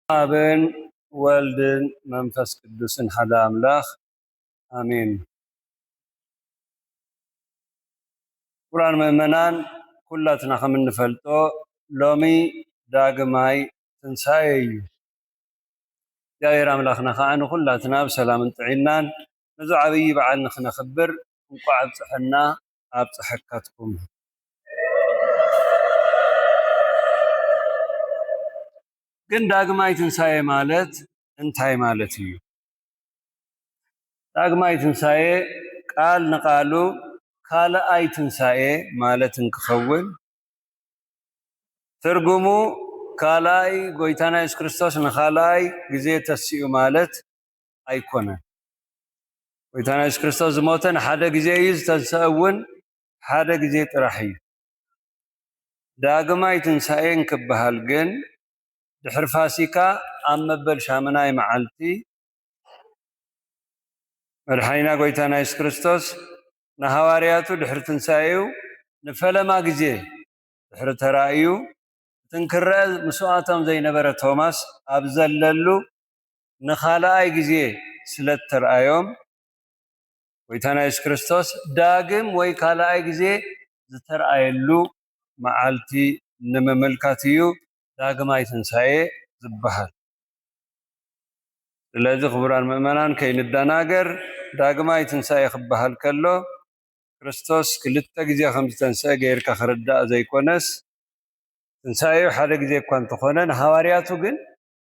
ኣብን ወልድን መንፈስ ቅዱስን ሓደ ኣምላኽ ኣሜን። ክቡራን ምእመናን፣ ኩላትና ከም እንፈልጦ ሎሚ ዳግማይ ትንሳኤ እዩ። እግዚኣብሔር ኣምላኽና ከዓ ንኹላትና ብሰላምን ጥዒናን ነዚ ዓብዪ በዓል ንኽነኽብር እንቋዕ ኣብፀሐና ኣብፀሐካትኩም። ግን ዳግማይ ትንሳኤ ማለት እንታይ ማለት እዩ? ዳግማይ ትንሳኤ ቃል ንቃሉ ካልኣይ ትንሳኤ ማለት እንክኸውን፣ ትርጉሙ ካልኣይ ጎይታና የሱስ ክርስቶስ ንኻልኣይ ግዜ ተሲኡ ማለት ኣይኮነን። ጎይታና የሱስ ክርስቶስ ዝሞተ ንሓደ ግዜ እዩ፣ ዝተንሰአ እውን ሓደ ግዜ ጥራሕ እዩ። ዳግማይ ትንሳኤ እንክበሃል ግን ድሕሪ ፋሲካ ኣብ መበል ሻምናይ መዓልቲ መድሓኒና ጎይታና የሱስ ክርስቶስ ንሃዋርያቱ ድሕሪ ትንሳኤኡ ንፈለማ ግዜ ድሕሪ ተራእዩ፣ እቲ እንክረአ ምስኡ ኣቶም ዘይነበረ ቶማስ ኣብ ዘለሉ ንኻልኣይ ግዜ ስለ እተርኣዮም፣ ጎይታና የሱስ ክርስቶስ ዳግም ወይ ካልኣይ ግዜ ዝተርኣየሉ መዓልቲ ንምምልካት እዩ ዳግማይ ትንሳኤ ዝበሃል። ስለዚ ክቡራን ምእመናን ከይንደናገር፣ ዳግማይ ትንሳኤ ክበሃል ከሎ ክርስቶስ ክልተ ግዜ ከም ዝተንስአ ጌርካ ክርዳእ ዘይኮነስ፣ ትንሳኤኡ ሓደ ግዜ እኳ እንተኾነ፣ ንሃዋርያቱ ግን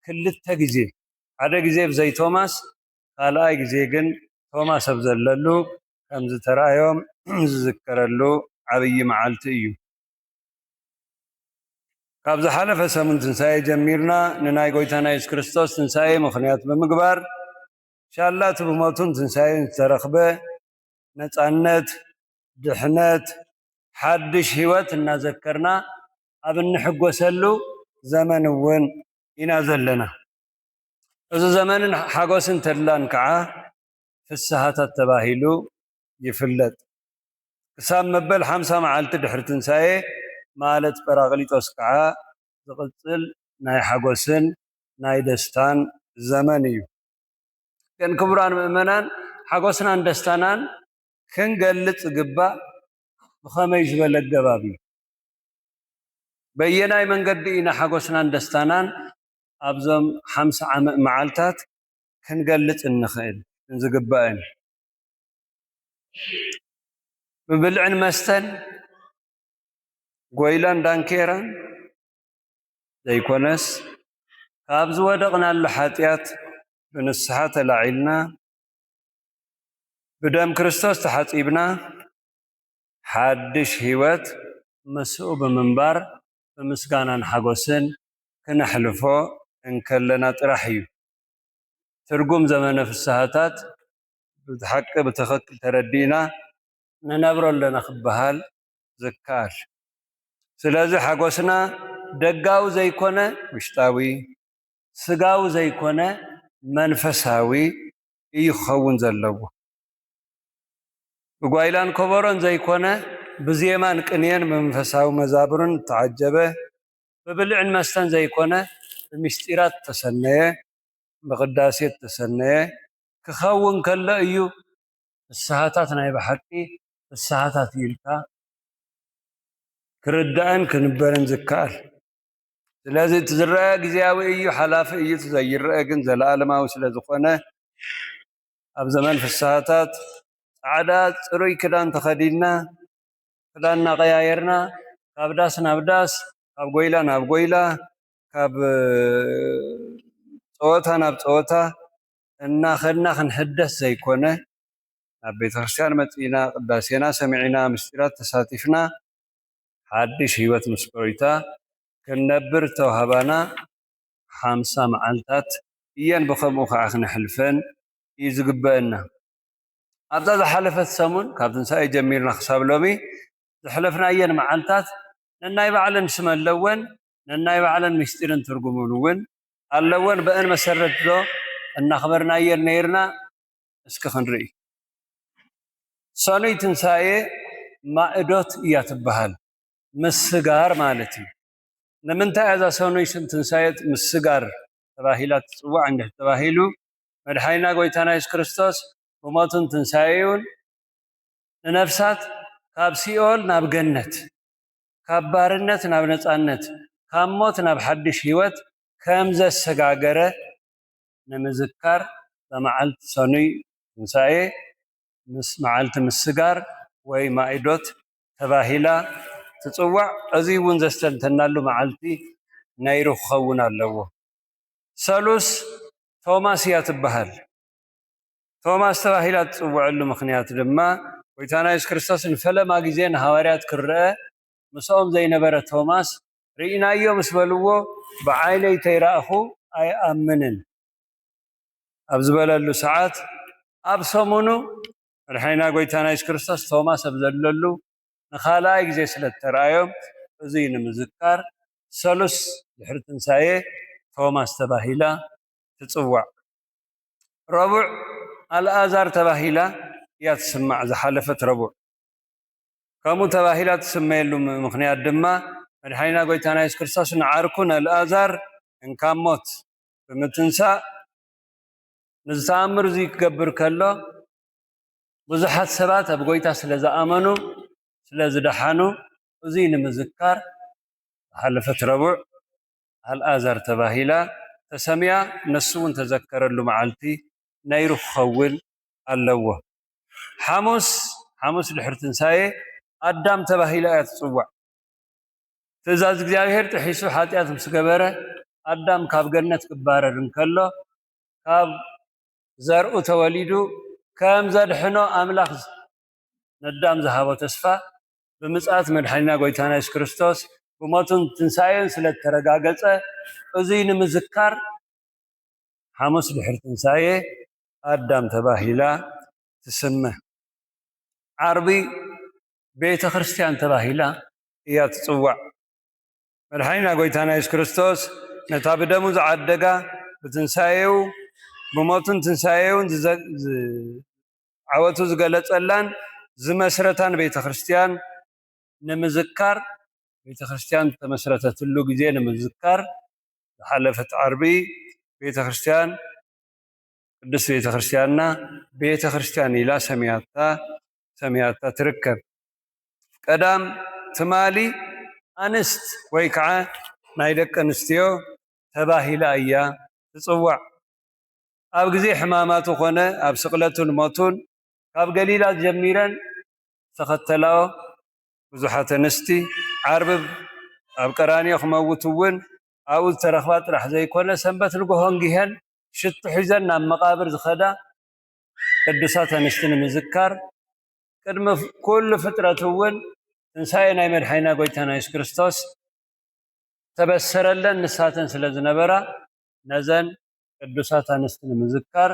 ክልተ ግዜ፣ ሓደ ግዜ ብዘይ ቶማስ፣ ካልኣይ ግዜ ግን ቶማስ ኣብ ዘለሉ ከም ዝተራእዮም ዝዝከረሉ ዓብዪ መዓልቲ እዩ። ካብ ዝሓለፈ ሰሙን ትንሳኤ ጀሚርና ንናይ ጎይታና የሱስ ክርስቶስ ትንሳኤ ምኽንያት ብምግባር፣ ሻላ እቲ ብሞቱን ትንሳኤን ዝተረኽበ ነጻነት፣ ድሕነት፣ ሓድሽ ህይወት እናዘከርና ኣብ እንሕጎሰሉ ዘመን እውን ኢና ዘለና። እዚ ዘመንን ሓጎስን ተድላን ከዓ ፍስሃታት ተባሂሉ ይፍለጥ። ክሳብ መበል ሓምሳ መዓልቲ ድሕሪ ትንሳኤ ማለት ጳራቅሊጦስ ከዓ ዝቕጽል ናይ ሓጎስን ናይ ደስታን ዘመን እዩ። ግን ክቡራን ምእመናን፣ ሓጎስናን ደስታናን ክንገልጽ ዝግባእ ብኸመይ ዝበለ ኣገባብ እዩ? በየናይ መንገዲ ኢና ሓጎስናን ደስታናን ኣብዞም ሓምሳ ዓመ-፣ መዓልታት ክንገልጽ እንኽእል ዝግባእን? ብብልዕን መስተን፣ ጎይላን ዳንኬራን ዘይኮነስ፣ ካብ ዝወደቕናሉ ሓጢኣት ብንስሓ ተላዒልና፣ ብደም ክርስቶስ ተሓጺብና፣ ሓድሽ ህይወት ምስኡ ብምንባር፣ ብምስጋናን ሓጎስን ክነሕልፎ እንከለና ጥራሕ እዩ። ትርጉም ዘመነ ፍስሃታት ብሓቂ ብትኽክል ተረዲእና ንነብሮ ኣለና ክበሃል ዝከኣል። ስለዚ ሓጎስና ደጋዊ ዘይኮነ ውሽጣዊ፣ ስጋዊ ዘይኮነ መንፈሳዊ እዩ ክኸውን ዘለዎ። ብጓይላን ኮበሮን ዘይኮነ፣ ብዜማን ቅንየን ብመንፈሳዊ መዛሙርን እተዓጀበ፣ ብብልዕን መስተን ዘይኮነ፣ ብምስጢራት እተሰነየ፣ ብቅዳሴ እተሰነየ ክኸውን ከሎ እዩ ፍስሃታት ናይ ብሓቂ ፍስሃታት እዩ ኢልካ ክርዳእን ክንበርን ዝከኣል። ስለዚ እቲ ዝረአ ግዝያዊ እዩ፣ ሓላፊ እዩ፣ እቲ ዘይረአ ግን ዘለኣለማዊ ስለ ዝኾነ፣ ኣብ ዘመን ፍስሃታት ጻዕዳ ጽሩይ ክዳን ተኸዲንና፣ ክዳንና ቀያየርና፣ ካብ ዳስ ናብ ዳስ፣ ካብ ጎይላ ናብ ጎይላ፣ ካብ ጸወታ ናብ ጸወታ እናኸድና ክንሕደስ ዘይኮነ፣ ናብ ቤተ ክርስቲያን መጺእና፣ ቅዳሴና ሰሚዕና፣ ምስጢራት ተሳቲፍና፣ ሓድሽ ህይወት ምስ ጎይታ ክንነብር እተዋህባና ሓምሳ መዓልታት እየን። ብኸምኡ ከዓ ክነሕልፈን እዩ ዝግበአና። ኣብዛ ዝሓለፈት ሰሙን፣ ካብ ትንሳኤ ጀሚርና ክሳብ ሎሚ ዘሕለፍናየን መዓልታት ነናይ ባዕለን ስም ኣለወን፣ ነናይ ባዕለን ምስጢርን ትርጉምን እውን ኣለወን። በአን መሰረት ዶ እናኽበርናየን ነይርና? እስኪ ክንርኢ። ሰኑይ ትንሳኤ ማእዶት እያ ትበሃል። ምስጋር ማለት እዩ። ንምንታይ እያ እዛ ሰኑይ ስም ትንሳኤ ምስጋር ተባሂላ ትጽዋዕ እንድሕር ተባሂሉ፣ መድሓኒና ጎይታና የሱስ ክርስቶስ ብሞቱን ትንሳኤኡን ንነፍሳት ካብ ሲኦል ናብ ገነት፣ ካብ ባርነት ናብ ነጻነት፣ ካብ ሞት ናብ ሓድሽ ህይወት ከም ዘሰጋገረ ንምዝካር፣ በመዓልቲ ሰኑይ ትንሳኤ ምስ መዓልቲ ምስጋር ወይ ማእዶት ተባሂላ ትጽዋዕ። እዚ እውን ዘስተንተናሉ መዓልቲ ነይሩ ክኸውን ኣለዎ። ሰሉስ ቶማስ እያ ትበሃል። ቶማስ ተባሂላ ትጽውዐሉ ምኽንያት ድማ፣ ጎይታና የሱስ ክርስቶስ ንፈለማ ግዜ ንሃዋርያት ክረአ ምስኦም ዘይነበረ ቶማስ፣ "ርኢናዮ" ምስ በልዎ፣ "ብዓይነይ ተይረኣኹ ኣይኣምንን" ኣብ ዝበለሉ ሰዓት፣ ኣብ ሰሙኑ መድሓኒና ጎይታና የሱስ ክርስቶስ ቶማስ ኣብ ዘለሉ ንኻልኣይ ግዜ ስለ እተረኣዮም፣ እዙይ ንምዝካር ሰሉስ ድሕሪ ትንሳኤ ቶማስ ተባሂላ ትጽዋዕ። ረቡዕ ኣልኣዛር ተባሂላ እያ ትስማዕ። ዝሓለፈት ረቡዕ ከምኡ ተባሂላ ትስመየሉ ም-፣ ምኽንያት ድማ፣ መድሓኒና ጎይታና የሱስ ክርስቶስ ንዓርኩ ንኣልኣዛር እንካብ ሞት ብምትንሳእ፣ ንዝተኣምር እዙይ ክገብር ከሎ፣ ብዙሓት ሰባት ኣብ ጎይታ ስለ ዝኣመኑ፣ ስለ ዝደሓኑ፣ እዙይ ንምዝካር ዝሓለፈት ረቡዕ ኣልኣዛር ተባሂላ ተሰምያ፣ ነሱ እውን ተዘከረሉ መዓልቲ ነይሩ ክኸውን ኣለዎ። ሓሙስ፣ ሓሙስ ድሕሪ ትንሳኤ ኣዳም ተባሂላ እያ ትጽዋዕ። ትእዛዝ እግዚኣብሔር ጥሒሱ ሓጢኣት ምስ ገበረ፣ ኣዳም ካብ ገነት ክባረር እንከሎ፣ ካብ ዘርኡ ተወሊዱ ከም ዘድሕኖ ኣምላኽ ነዳም ዝሃቦ ተስፋ፣ ብምጽኣት መድሓኒና ጎይታና የሱስ ክርስቶስ ብሞቱን ትንሳኤን ስለ እተረጋገጸ፣ እዙይ ንምዝካር ሓሙስ ድሕሪ ትንሳኤ ኣዳም ተባሂላ ትስመ። ዓርቢ ቤተ ክርስቲያን ተባሂላ እያ ትጽዋዕ። መድሓኒና ጎይታና የሱስ ክርስቶስ ነታ ብደሙ ዝዓደጋ፣ ብትንሳኤኡ፣ ብሞቱን ትንሳኤኡን ዝዘ-፣ ዝ-፣ ዓወቱ ዝገለጸላን ዝመስረታን ቤተ ክርስቲያን ንምዝካር፣ ቤተ ክርስቲያን ዝተመስረተትሉ ግዜ ንምዝካር፣ ዝሓለፈት ዓርቢ ቤተ ክርስቲያን፣ ቅድስት ቤተ ክርስቲያንና ቤተ ክርስቲያን ኢላ ሰምያታ፣ ሰምያታ ትርከብ። ቀዳም ትማሊ ኣንስት ወይ ከዓ ናይ ደቂ ኣንስትዮ ተባሂላ እያ ትጽዋዕ። ኣብ ግዜ ሕማማቱ ኮነ ኣብ ስቕለቱን ሞቱን፣ ካብ ገሊላ ጀሚረን ዝተኸተላኦ ብዙሓት ኣንስቲ፣ ዓርቢ ኣብ ቀራንዮ ክመውት እውን ኣብኡ ዝተረኽባ ጥራሕ ዘይኮነ፣ ሰንበት ንግሆ እንጊሀን ሽቱ ሒዘን ናብ መቓብር ዝኸዳ ቅዱሳት ኣንስቲ ንምዝካር፣ ቅድሚ ኩሉ ፍጥረት እውን ትንሳኤ ናይ መድሓኒና ጎይታና የሱስ ክርስቶስ ተበሰረለን ንሳተን ስለ ዝነበራ፣ ነዘን ቅዱሳት ኣንስቲ ንምዝካር፣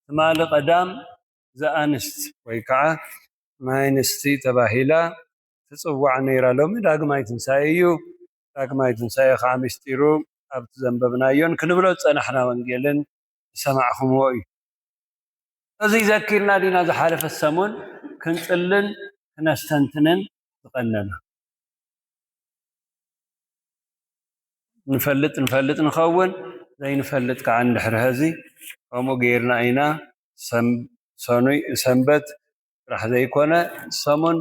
ትማሊ ቀዳም ዘኣንስት ወይ ከዓ ናይ ኣንስቲ ተባሂላ ትጽዋዕ ነይራ። ሎሚ ዳግማይ ትንሳኤ እዩ። ዳግማይ ትንሳኤ ከዓ ምስጢሩ ኣብቲ ዘንበብናዮን ክንብሎ ዝጸናሕና ወንጌልን ዝሰማዕኹምዎ እዩ። እዚ ዘኪርና ዲና ዝሓለፈ ሰሙን ክንጽልን ክነስተንትንን ዝቐነና? ንፈልጥ፣ ንፈልጥ ንኸውን፣ ዘይንፈልጥ ከዓ እንድሕር ሀዚ ከምኡ ገይርና ኢና። ሰም-፣ ሰኑይ፣ ሰንበት ጥራሕ ዘይኮነ፣ ሰሙን፣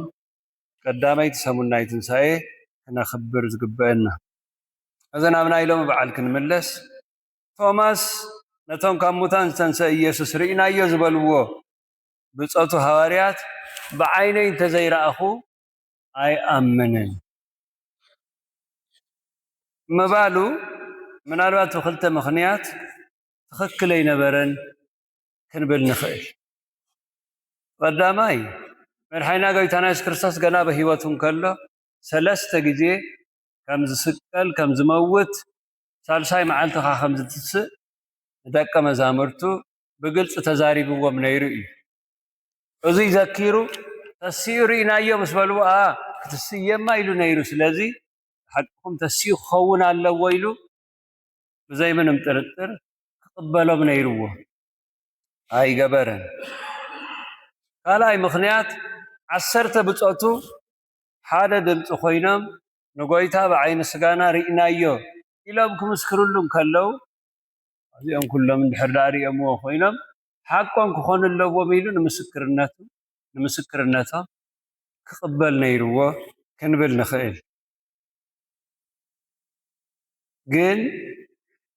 ቀዳመይቲ ሰሙን ናይ ትንሳኤ ክነኽብር ዝግበአና። እዚ ናብ ናይ ሎሚ በዓል ክንምለስ፣ ቶማስ ነቶም ካብ ሙታን ዝተንሰአ ኢየሱስ ርኢናዮ ዝበልዎ ብጾቱ ሃዋርያት፣ "ብዓይነይ እንተዘይረኣኹ ኣይኣምንን" ምባሉ፣ ምናልባት ብኽልተ ምኽንያት ትኽክል ኣይነበረን ክንብል ንኽእል። ቀዳማይ፣ መድሓኒና ጎይታና የሱስ ክርስቶስ ገና ብህይወቱ እንከሎ ሰለስተ ግዜ ከም ዝስቀል፣ ከም ዝመውት፣ ሳልሳይ መዓልቲ ኸዓ ከም ዝትስእ ንደቀ መዛሙርቱ ብግልጺ ተዛሪብዎም ነይሩ እዩ። እዙይ ዘኪሩ፣ "ተሲኡ ርኢናዮ" ምስ በልዎ፣ "ኣ፣ ክትስእየማ" ኢሉ ነይሩ። ስለዚ፣ "ሓቅኹም ተሲኡ ክኸውን ኣለዎ" ኢሉ ብዘይ ምንም ጥርጥር ክቕበሎም ነይርዎ። ኣይገበረን። ካልኣይ ምኽንያት፣ ዓሰርተ ብጾቱ ሓደ ድምፂ ኮይኖም፣ "ንጎይታ ብዓይኒ ስጋና ርኢናዮ" ኢሎም ክምስክርሉ እንከለዉ፣ እዚኦም ኩሎም እንድሕር ደኣ ሪኦምዎ ኮይኖም ሓቆም ክኾኑ ኣለዎም ኢሉ ንምስክርነቱ ንምስክርነቶም ክቕበል ነይርዎ ክንብል ንኽእል። ግን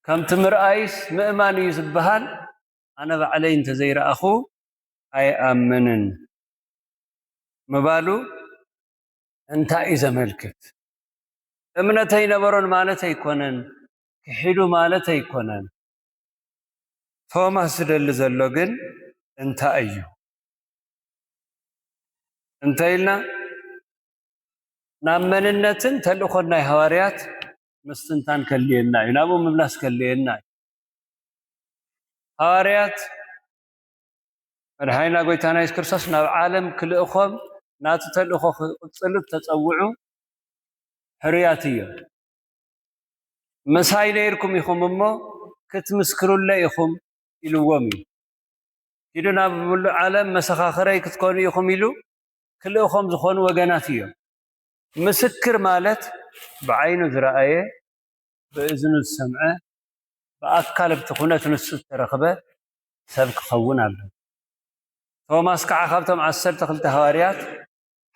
ከምቲ ምርኣይስ ምእማን እዩ ዝበሃል፣ ኣነ ባዕለይ እንተዘይረኣኹ ኣይኣምንን ምባሉ እንታይ እዩ ዘመልክት? እምነት ኣይነበሮን ማለት ኣይኮነን፣ ክሒዱ ማለት ኣይኮነን። ቶማስ ዝደሊ ዘሎ ግን እንታይ እዩ? እንተ ኢልና ናብ መንነትን ተልእኾን ናይ ሃዋርያት ምስትንታን ከድልየና እዩ፣ ናብኡ ምምላስ ከድልየና እዩ። ሃዋርያት መድሓኒና ጎይታና የሱስ ክርስቶስ ናብ ዓለም ክልእኾም ናቱ ተልእኾ ክቕጽሉ ተጸውዑ ሕሩያት እዮም። ምሳይ ነይርኩም ኢኹም እሞ ክትምስክሩለይ ኢኹም ኢልዎም እዩ። ኪዱ ናብ ምሉእ ዓለም መሰኻኽረይ ክትኮኑ ኢኹም ኢሉ ክልእኾም ዝኾኑ ወገናት እዮም። ምስክር ማለት ብዓይኑ ዝረኣየ፣ ብእዝኑ ዝሰምዐ፣ ብኣካል ኣብቲ ኩነት ንሱ ዝተረኽበ ሰብ ክኸውን ኣለዎ። ቶማስ ከዓ ካብቶም ዓሰርተ ክልተ ሃዋርያት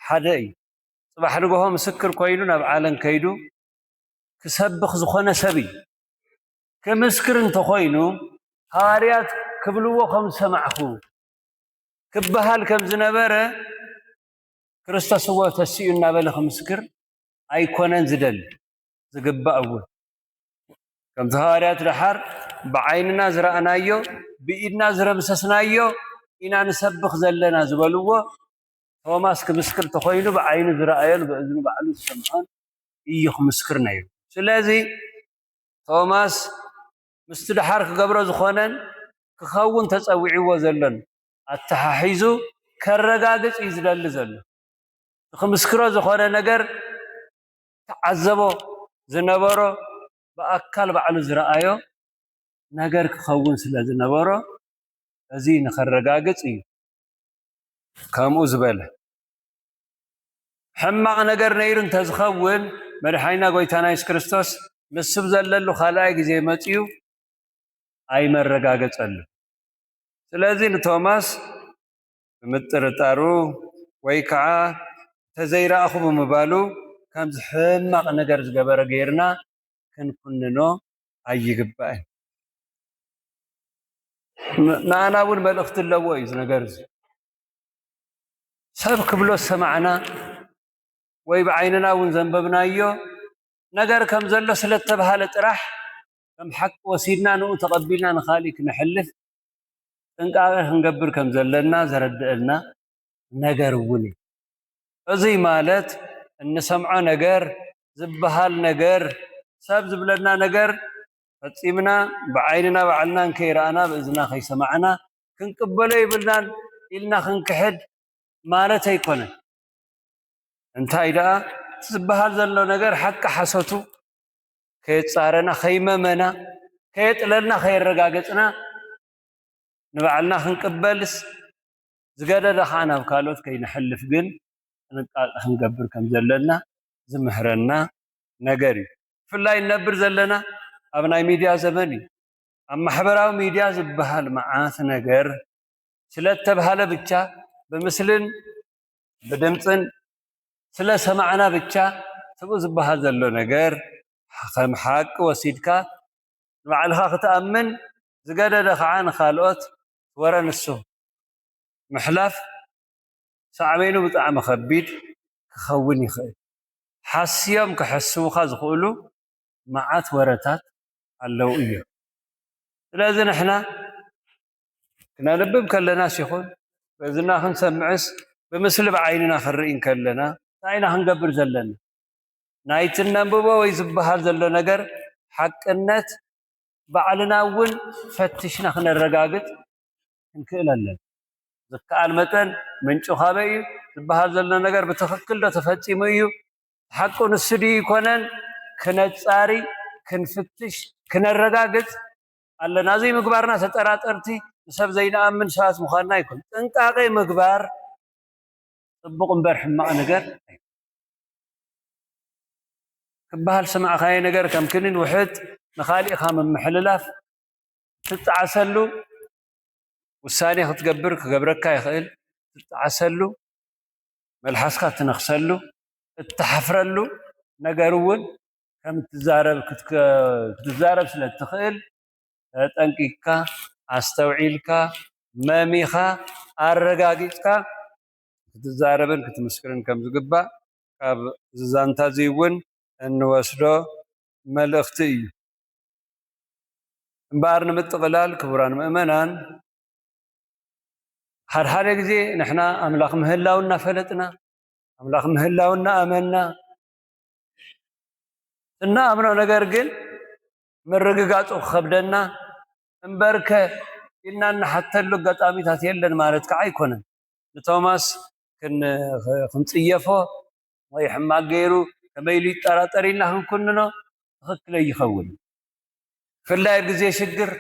ሓደ እዩ። ጽባሕ ንግሆ ምስክር ኮይኑ ናብ ዓለም ከይዱ ክሰብኽ ዝኾነ ሰብ እዩ። ክምስክር እንተኾይኑ ሃዋርያት ክብልዎ ከም ዝሰማዕኹ ክበሃል ከም ዝነበረ ክርስቶስ እዎ ተሲኡ እናበለ ክምስክር ኣይኮነን ዝደሊ፣ ዝግባእ እውን። ከምቲ ሃዋርያት ደሓር ብዓይንና ዝረኣናዮ ብኢድና ዝረምሰስናዮ ኢና ንሰብኽ ዘለና ዝበልዎ ቶማስ ክምስክር ተኾይኑ ብዓይኑ ዝረኣዮን ብእዝኑ ባዕሉ ዝሰምዖን እዩ ክምስክር ነይሩ። ስለዚ ቶማስ ምስቲ ደሓር ክገብሮ ዝኾነን ክኸውን ተጸዊዕዎ ዘሎን ኣተሓሒዙ ከረጋግጽ እዩ ዝደሊ ዘሎ። ክምስክሮ ዝኾነ ነገር ተዓዘቦ ዝነበሮ ብኣካል ባዕሉ ዝረኣዮ ነገር ክኸውን ስለ ዝነበሮ እዚ ንኸረጋግጽ እዩ ከምኡ ዝበለ። ሕማቕ ነገር ነይሩ እንተዝኸውን መድሓኒና ጎይታና የሱስ ክርስቶስ ንሱ ዘለሉ ካልኣይ ግዜ መጺኡ ኣይመረጋገጸሉ። ስለዚ ንቶማስ ብምጥርጣሩ ወይ ከዓ እንተዘይረኣኹ ብምባሉ ከምዚ ሕማቕ ነገር ዝገበረ ገይርና ክንኩንኖ ኣይግባእን። ንኣና እውን መልእኽቲ ኣለዎ እዩ እዚ ነገር እዚ። ሰብ ክብሎ ዝሰማዕና ወይ ብዓይንና እውን ዘንበብናዮ ነገር ከም ዘሎ ስለተባሃለ ጥራሕ ከም ሓቂ ወሲድና ንኡ ተቐቢልና ንኻሊእ ክነሕልፍ ጥንቃቐ ክንገብር ከም ዘለና ዘረድእልና ነገር እውን እዩ። እዙይ ማለት እንሰምዖ ነገር፣ ዝበሃል ነገር፣ ሰብ ዝብለና ነገር ፈጺምና ብዓይንና ባዕልና እንከይረኣና ብእዝና ከይሰማዕና ክንቅበሎ ይብልናን ኢልና ክንክሕድ ማለት ኣይኮነን። እንታይ ደኣ እቲ ዝበሃል ዘሎ ነገር ሓቂ ሓሶቱ ከየጻረና ከይመመና ከየጥለልና ከየረጋገጽና ንባዕልና ክንቅበልስ ዝገደደ ከዓ ናብ ካልኦት ከይንሕልፍ ግን ጥንቃቄ ክንገብር ከም ዘለና ዝምህረና ነገር እዩ። ብፍላይ እንነብር ዘለና ኣብ ናይ ሚድያ ዘመን እዩ። ኣብ ማሕበራዊ ሚድያ ዝበሃል መዓት ነገር ስለተብሃለ ብቻ ብምስልን ብድምፅን ስለ ሰማዕና ብቻ ስብኡ ዝበሃል ዘሎ ነገር ከም ሓቂ ወሲድካ ንባዕልኻ ክትኣምን ዝገደደ ከዓ ንኻልኦት ወረ ንሱ ምሕላፍ ሳዕቤኑ ብጣዕሚ ከቢድ ክኸውን ይኽእል። ሓስዮም ክሕስውኻ ዝኽእሉ መዓት ወረታት ኣለዉ እዮም። ስለዚ ንሕና ክነንብብ ከለናስ ይኹን በዝና ክንሰምዕስ ብምስሊ ብዓይንና ክንርኢ እንከለና እንታይ ኢና ክንገብር ዘለና? ናይቲ እነንብቦ ወይ ዝበሃል ዘሎ ነገር ሓቅነት ባዕልና እውን ፈቲሽና ክነረጋግጽ ክንክእል ኣለና። ዝከኣል መጠን ምንጩ ካበይ እዩ ዝበሃል ዘሎ ነገር ብትኽክል ዶ ተፈጺሙ እዩ ሓቁ ንሱ ድዩ ይኮነን ክነጻሪ ክንፍትሽ ክነረጋግጽ ኣለና። እዚ ምግባርና ተጠራጠርቲ ንሰብ ዘይንኣምን ሰባት ምዃንና ኣይኮን። ጥንቃቄ ምግባር ጽቡቕ እምበር ሕማቕ ነገር ክበሃል ሰማዕካዮ ነገር ከም ክኒን ውሕጥ ንኻሊእኻ ምምሕልላፍ እትጣዓሰሉ ውሳኔ ክትገብር ክገብረካ ይኽእል። እትጣዓሰሉ፣ መልሓስካ እትነኽሰሉ፣ እትሓፍረሉ ነገር እውን ከም እትዛረብ ክትከ-፣ ክትዛረብ ስለ እትኽእል ተጠንቂቕካ፣ ኣስተውዒልካ፣ መሚኻ፣ ኣረጋጊጽካ ክትዛረብን ክትምስክርን ከም ዝግባእ ካብ እዚ ዛንታ እዚ እውን እንወስዶ መልእኽቲ እዩ። እምበኣር ንምጥቕላል ክቡራን ምእመናን፣ ሓድሓደ ግዜ ንሕና ኣምላኽ ምህላው እናፈለጥና፣ ኣምላኽ ምህላው እናኣመንና፣ እንኣምኖ ነገር ግን ምርግጋጹ ክኸብደና፣ እምበርከ ኢልና እንሓተሉ ኣጋጣሚታት የለን ማለት ከዓ ኣይኮነን። ንቶማስ ክን-፣ ክንጽየፎ ወይ ሕማቅ ገይሩ ከመይ ኢሉ ይጠራጠር ኢልና ክንኩንኖ ትኽክል ኣይኸውን። ብፍላይ ኣብ ግዜ ሽግር፣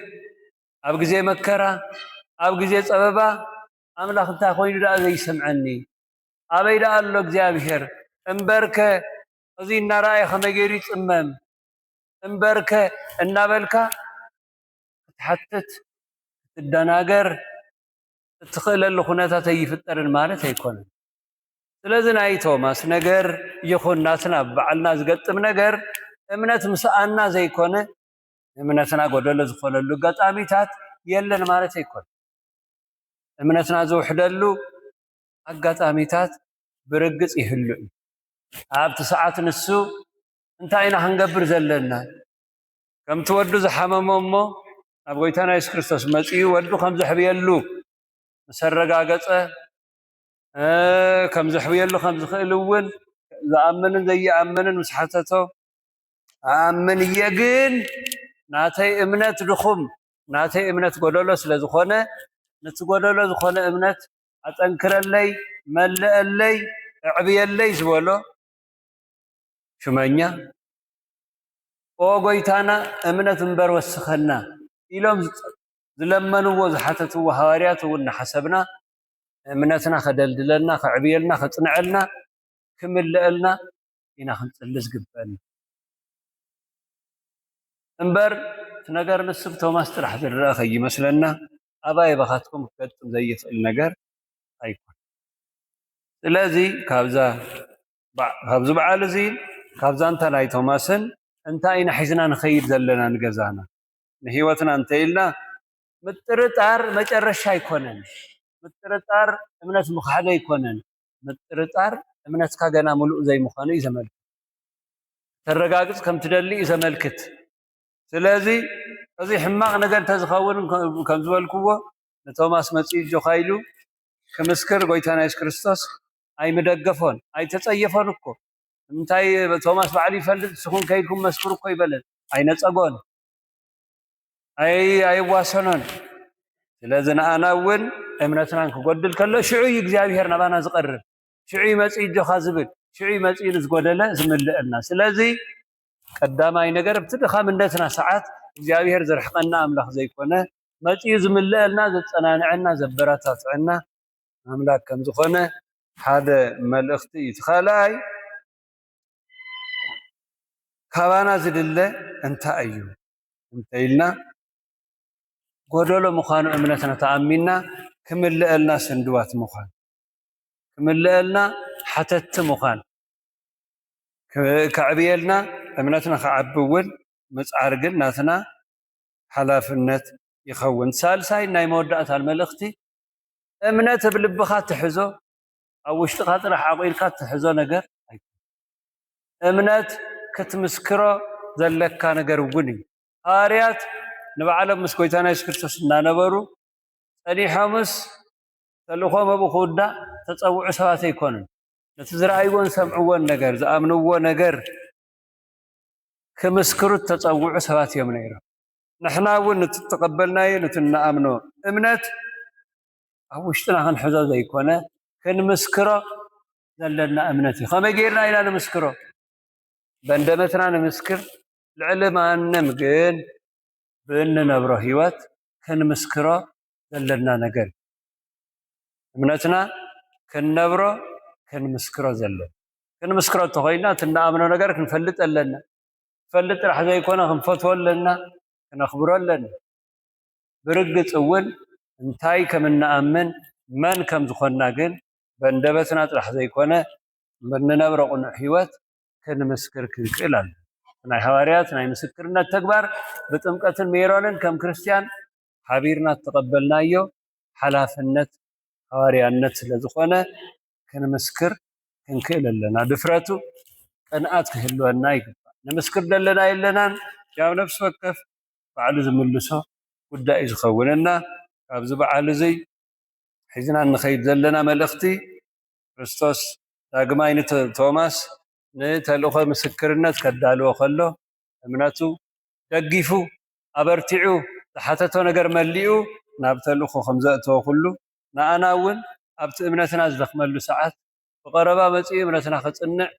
ኣብ ግዜ መከራ፣ ኣብ ግዜ ጸበባ ኣምላኽ እንታይ ኮይኑ ደኣ ዘይሰምዐኒ? ኣበይ ደኣ ኣሎ እግዚኣብሔር? እምበርከ እዚ እናረኣየ ከመይ ገይሩ ይጽመም? እምበርከ እናበልካ ክትሓትት፣ ክትደናገር እትኽእለሉ ኩነታት ኣይፍጠርን ማለት ኣይኮነን። ስለዚ ናይ ቶማስ ነገር ይኹን ናትና ብባዕልና ዝገጥም ነገር እምነት ምስኣና ዘይኮነ እምነትና ጎደሎ ዝኾነሉ ኣጋጣሚታት የለን ማለት ኣይኮነን። እምነትና ዝውሕደሉ ኣጋጣሚታት ብርግጽ ይህሉ እዩ። ኣብቲ ሰዓት ንሱ እንታይ ኢና ክንገብር ዘለና? ከምቲ ወዱ ዝሓመሞ እሞ ናብ ጎይታና የሱስ ክርስቶስ መጺኡ ወዱ ከም ዘሕብየሉ ምስ ኣረጋገጸ፣ እ፣ ከም ዘሕብየሉ ከም ዝኽእል እውን ዝኣምንን ዘይኣምንን ምስ ሓተቶ፣ "ኣኣምን እየ፣ ግን ናተይ እምነት ድኹም፣ ናተይ እምነት ጎደሎ ስለ ዝኾነ፣ ነቲ ጎደሎ ዝኾነ እምነት ኣጠንክረለይ፣ መልአለይ፣ ኣዕብየለይ" ዝበሎ ሹመኛ፣ "ኦ ጎይታና፣ እምነት እምበር ወስኸና" ኢሎም ዝለመንዎ፣ ዝሓተትዎ ሃዋርያት እውን እናሓሰብና፣ እምነትና ከደልድለልና፣ ከዕብየልና፣ ከጽንዐልና፣ ክምልአልና ኢና ክንጽሊ ዝግበአና። እምበር እቲ ነገር ንሱ ብቶማስ ጥራሕ ዝረአ ከይመስለና፣ ኣባይ ባኻትኩም ክገጥም ዘይኽእል ነገር ኣይኮን። ስለዚ ካብዛ በ-፣ ካብዚ በዓል እዚ፣ ካብ ዛንታ ናይ ቶማስን እንታይ ኢና ሒዝና ንኸይድ ዘለና ንገዛና፣ ንህይወትና እንተኢልና፣ ምጥርጣር መጨረሻ ኣይኮነን። ምጥርጣር እምነት ምኽሓድ ኣይኮነን። ምጥርጣር እምነትካ ገና ምሉእ ዘይምዃኑ እዩ ዘመልክት። ተረጋግጽ ከም ትደሊ እዩ ዘመልክት። ስለዚ እዚ ሕማቕ ነገር እንተዝኸውን፣ ከም ዝበልክዎ፣ ንቶማስ መጺኡ ኣጆኻ ኢሉ ክምስክር ጎይታና የሱስ ክርስቶስ ኣይምደገፎን፣ ኣይተጸየፎን እኮ። እንታይ፣ ቶማስ ባዕሉ ይፈልጥ፣ ንስኹም ከይድኩም መስክሩ እኮ ኣይበለን፣ ኣይነጸጎን፣ ኣይ-፣ ኣይዋሰኖን። ስለዚ ንኣና እውን እምነትናን ክጎድል ከሎ፣ ሽዑ እዩ እግዚኣብሔር ናባና ዝቐርብ፣ ሽዑ እዩ መጺኡ ኣጆኻ ዝብል፣ ሽዑ እዩ መጺኡ ንዝጎደለ ዝምልአልና። ስለዚ ቀዳማይ ነገር፣ ኣብቲ ድኻምነትና ሰዓት እግዚኣብሔር ዝርሕቐና ኣምላኽ ዘይኮነ፣ መጺኡ ዝምልአልና፣ ዘጸናንዐና፣ ዘበረታትዐና ኣምላኽ ከም ዝኾነ ሓደ መልእኽቲ እዩ። እቲ ካልኣይ፣ ካባና ዝድለ እንታይ እዩ እንተ ኢልና፣ ጎደሎ ምዃኑ እምነትና ተኣሚንና፣ ክምልአልና ስንድዋት ምዃን፣ ክምልአልና ሓተትቲ ምዃን፣ ክ-፣ ከዕብየልና፣ እምነትና ክዓቢ እውን ምጽዓር ግን ናትና ሓላፍነት ይኸውን። ሳልሳይ ናይ መወዳእታ መልእኽቲ፣ እምነት ኣብ ልብኻ ትሕዞ፣ ኣብ ውሽጥኻ ጥራሕ ዓቑልካ ትሕዞ ነገር ኣይኮነን። እምነት ክትምስክሮ ዘለካ ነገር እውን እዩ። ሃዋርያት ንባዕሎም ምስ ጎይታና የሱስ ክርስቶስ እናነበሩ፣ ጸኒሖምስ ተልእኾም ኣብኡ ክውዳእ ተጸውዑ ሰባት ኣይኮኑን። ነቲ ዝረኣይዎን ዝሰምዕዎን ነገር፣ ዝኣምንዎ ነገር ክምስክሩ እተጸውዑ ሰባት እዮም ነይሮም። ንሕና እውን ነቲ እተቐበልናዮ፣ ነቲ እንኣምኖ እምነት ኣብ ውሽጥና ክንሕዞ ዘይኮነ፣ ክንምስክሮ ዘለና እምነት እዩ። ከመይ ጌርና ኢና ንምስክሮ? በንደበትና ንምስክር፣ ልዕሊ ማንም ግን ብእንነብሮ ህይወት ክንምስክሮ ዘለና ነገር እዩ። እምነትና ክንነብሮ፣ ክንምስክሮ ዘለና። ክንምስክሮ እንተኾይንና፣ እቲ እንኣምኖ ነገር ክንፈልጥ ኣለና። ክንፈልጥ ጥራሕ ዘይኮነ፣ ክንፈትዎ ኣለና፣ ክነኽብሮ ኣለና። ብርግጽ እውን እንታይ ከም እንኣምን መን ከም ዝኾንና ግን በንደበትና ጥራሕ ዘይኮነ ብንነብሮ ቅኑዕ ህይወት ክንምስክር ክንክእል ኣሎ። ናይ ሃዋርያት ናይ ምስክርነት ተግባር ብጥምቀትን ሜሮንን ከም ክርስትያን ሓቢርና እተቐበልናዮ ሓላፍነት ሃዋርያነት ስለ ዝኾነ ክንምስክር ክንክእል ኣለና። ድፍረቱ ቅንኣት ክህልወና ይግባእ። ንምስክር ደለና የለናን ያው ነፍሲ ወከፍ ባዕሉ ዝምልሶ ጉዳይ እዩ ዝኸውን እና ካብዚ በዓል እዙይ ሒዝና እንኸይድ ዘለና መልእኽቲ ክርስቶስ ዳግማይ ንቶማስ ንተልእኾ ምስክርነት ከዳልዎ ከሎ እምነቱ ደጊፉ ኣበርቲዑ ዝሓተቶ ነገር መሊኡ ናብ ተልእኾ ከም ዘእተወ ኩሉ ንኣና እውን ኣብቲ እምነትና ዝደኽመሉ ሰዓት ብቐረባ መጺኡ እምነትና ክጽንዕ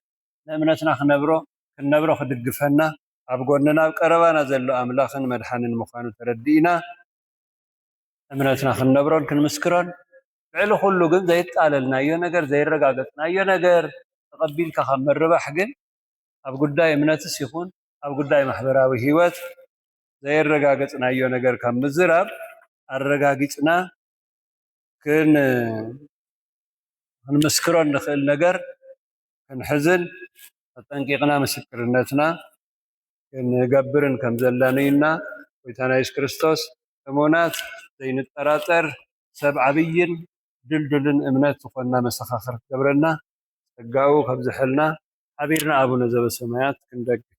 ንእምነትና ክነብሮ ክንነብሮ ክድግፈና ኣብ ጎንና ኣብ ቀረባና ዘሎ ኣምላኽን መድሓንን ምዃኑ ተረዲእና እምነትና ክንነብሮን ክንምስክሮን ልዕሊ ኩሉ ግን ዘይጣለልናዮ ነገር ዘይረጋገጽናዮ ነገር ተቐቢልካ ካብ ምርባሕ ግን ኣብ ጉዳይ እምነትስ ይኹን ኣብ ጉዳይ ማሕበራዊ ህይወት ዘየረጋገጽናዮ ነገር ካብ ምዝራብ ኣረጋጊጽና ክን ክንምስክሮ እንኽእል ነገር ክንሕዝን ኣጠንቂቕና ምስክርነትና ክንገብርን ከም ዘለና እዩና ጎይታና የሱስ ክርስቶስ እሙናት ዘይንጠራጠር ሰብ ዓብይን ድልዱልን እምነት ዝኾንና መሰኻኽር ክገብረና ጸጋኡ ከብዝሐልና ሓቢርና ኣቡነ ዘበሰማያት ክንደግም